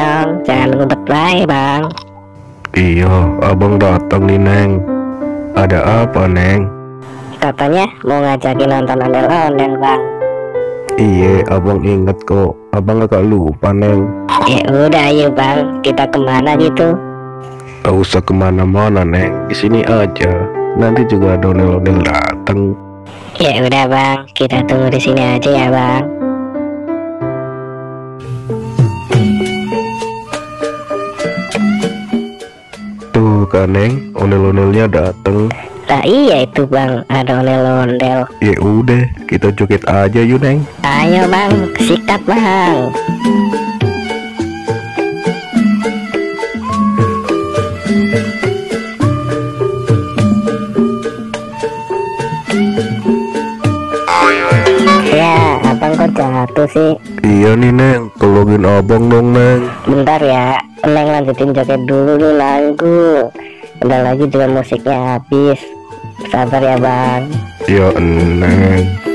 dong, jangan ngumpet baik bang. Iya, abang datang nih Neng. Ada apa Neng? Katanya mau ngajakin nonton ondel-ondel bang. Iya, abang inget kok. Abang gak lupa Neng. Ya udah ayo bang, kita kemana gitu? Gak usah kemana-mana Neng, di sini aja. Nanti juga ada ondel-ondel datang. Ya udah bang, kita tunggu di sini aja ya bang. Tuh kan Neng, ondel-ondelnya datang. Lah iya itu bang, ada ondel-ondel. Ya udah, kita joget aja yuk Neng. Ayo bang, sikat bang. Ya, abang kok jatuh sih? Iya nih Neng, tolongin abang dong Neng. Bentar ya, Neng lanjutin joget dulu nih lagu. Udah lagi juga musiknya habis. Sabar ya bang. Ya Neng.